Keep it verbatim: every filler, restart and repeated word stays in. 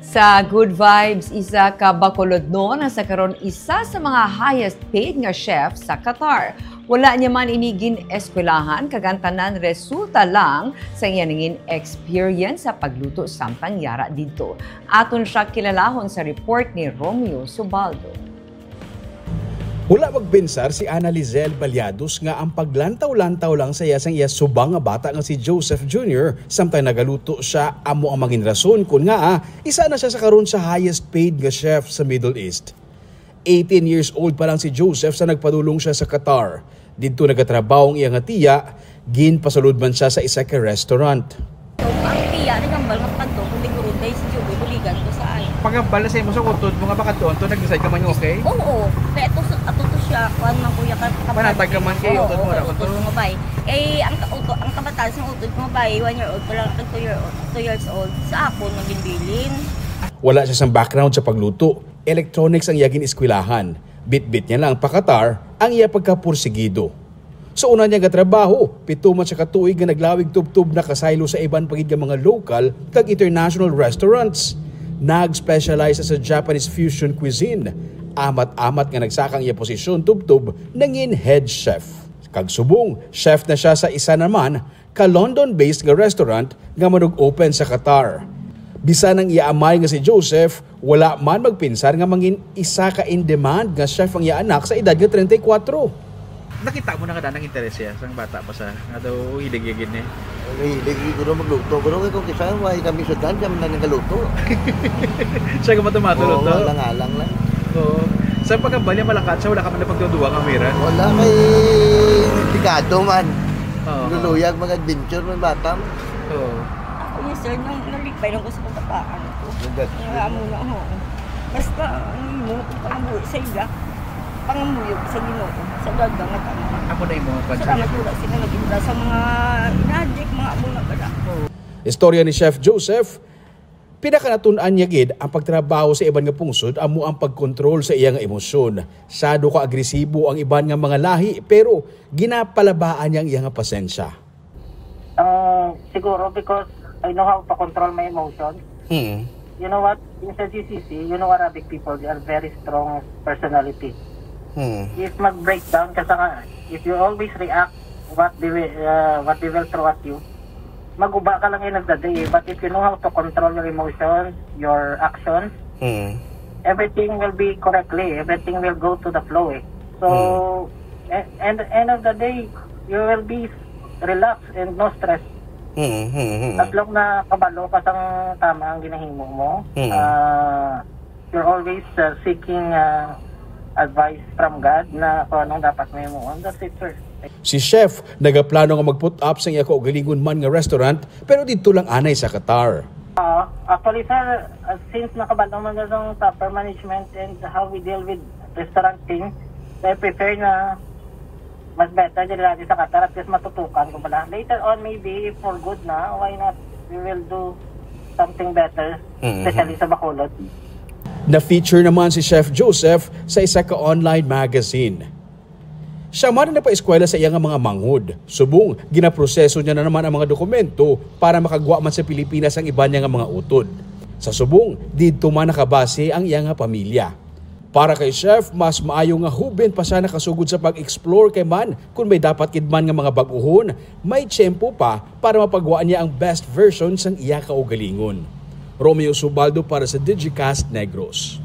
Sa Good Vibes, isa ka Bacolodnon ang sa karon isa sa mga highest paid nga chef sa Qatar. Wala niya man ini gin-eskwelahan, kag ang tanan resulta lang sa iya nangin experience sa pagluto samtang yara didto. Aton siya kilalahon sa report ni Romeo Subaldo. Wala magpensar si Ana Lizelle Baliados nga ang paglantaw-lantaw lang sa iya sang iya subang nga bata nga si Joseph Junior samtang nagaluto siya amo ang mangin rason kon ngaa isa na siya sa karon sa highest paid nga chef sa Middle East. Eighteen years old pa lang si Joseph sa nagpadulong siya sa Qatar. Didto nagatrabaho ang iya nga tiya, ginpasulod man siya sa isa ka restaurant. So, ang tiya, nagambal nga pakadto, kung siguro, guys, si Joey, buligan ko sa ay. Pagambal na sa imo sa utod mo nga makadto, to nag-decide ka man nga okay? Oo. Kaya ato, ato to siya, kuan man kuya, ka, ka, Panatag ka man kay Oo, utod mo, oo, ra, utod mo, bay. Eh, ang, ka- uto, ang kabataan sa utod mo, bay, one year old pa lang, tag two year old, two years old, sa ako, naginbilin. Wala siya sang background sa pagluto. Electronics ang iya gin-eskwelahan. Bitbit niya lang pa Qatar ang iya pagkapursigido. Sa una niya nga trabaho, pito man siya ka tuig nga naglawig tubtob nakasaylo sa iban pa gid nga mga local kag international restaurants. Nag-specialize sa Japanese fusion cuisine. Amat-amat nga nagsaka ang iya posisyon tubtob nangin head chef. Kag subong, chef na siya sa isa naman ka London-based nga restaurant nga manug-open sa Qatar. Bisan ang iya amay nga si Joseph, wala man magpinsar nga mangin isa ka in-demand nga chef ang iya anak sa edad nga treinta y cuatro. Nakita mo na nga danang interes siya sang bata pa sa nga daw hilig gyud ni. Hilig gyud guro magluto. Guro kay kung kisa, wala kami sudlan, kami na nagaluto. Siya ka matumato Oo, luto? Alang-alang lang. Oo. Sa pagkabali, malakat siya, wala ka man na pagduduwa nga mira. Wala kay delikado man. Oo. Luluyag, mag-adventure man bata mo. Oo. Ako yun, sir, nung nalipay lang ko sa kabataan ko. Nagad- Nga amo na, oo. Basta, ang imo, kung pangabuhi sa ila, pangambuyog sa Ginoo, sa daga nga tanan. Ako na imo, Salamat ko na sila nag-ibra sa mga inadik, mga amo na pala. Istorya ni Chef Joseph, pinakanatun-an niya gid ang pagtrabaho sa iban nga pungsod amo ang pagkontrol sa iya nga emosyon. Sado ka agresibo ang iban nga mga lahi, pero ginapalabaan niya ang iya nga pasensya. Uh, siguro because I know how to control my emotions. Hmm. You know what? In sa G C C, you know Arabic people, they are very strong personality. Hmm. If mag-breakdown ka sa nga, if you always react what they will, uh, what they will throw at you, maguba ka lang end of the day. But if you know how to control your emotions, your actions, hmm. everything will be correctly. Everything will go to the flow eh. So, hmm. and, and end of the day, you will be relax and no stress. Mm-hmm. As long na kabalo ka sang tama ang ginahimo mo, mm-hmm. uh, you're always uh, seeking uh, advice from God na kung anong dapat mo himuon. That's it, sir. Si Chef nagaplano nga mag-put up sang iya kaugalingon man nga restaurant, pero didto lang anay sa Qatar. Uh, actually, sir, uh, since nakabalo man sa proper management and how we deal with restaurant thing, I prefer na mas better diri lagi sa Qatar, at least matutukan ko pala. Later on, maybe, for good na, why not, we will do something better, mm-hmm. especially sa Bacolod. Na-feature naman si Chef Joseph sa isa ka online magazine. Siya man ang nagpaeskwela sa iya nga mga manghod. Subong, ginaproseso niya na naman ang mga dokumento para makagwa man sa Pilipinas ang iban niya nga mga utod. Sa subong, didto man nakabase ang iya nga pamilya. Para kay Chef, mas maayo nga huben pa siya nakasugod sa pag-explore kay man kun may dapat gid man nga mga bag-ohon, may tiyempo pa para mapagwa niya ang best version sang iya kaugalingon. Romeo Subaldo para sa Digicast Negros.